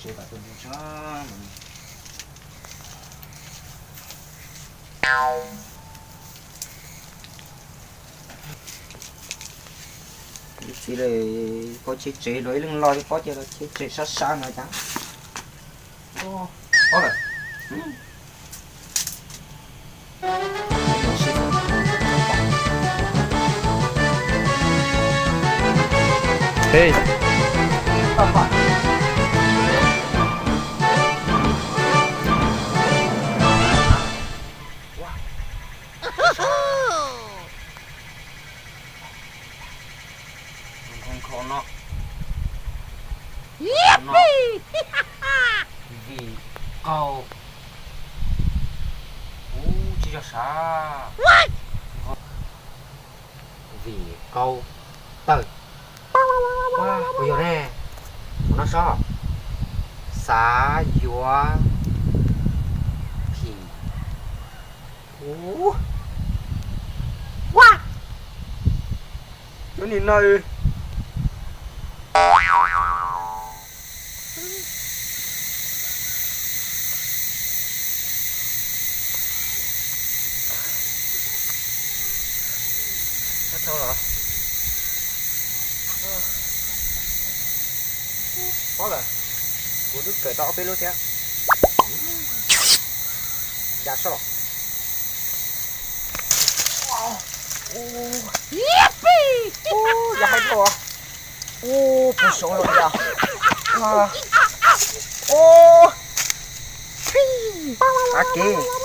Txiv lawm, koj cheb tsev los ib leeg los, koj cia los cheb tsev sab sab no cas. Ob lawm. Nkhaus no, vim qaug. Ub, tsis yog sav. Vim qaug tawg. Ua, puas yog ne? Ua no sob. Xav yuav phim. Ub, ua, cov niag no. Pob lawm, kuv twb kawm tau ob peb lub thiab. Cas soj. Yog haib dhau. Ub, puas saud los tias. Ub, ab kev.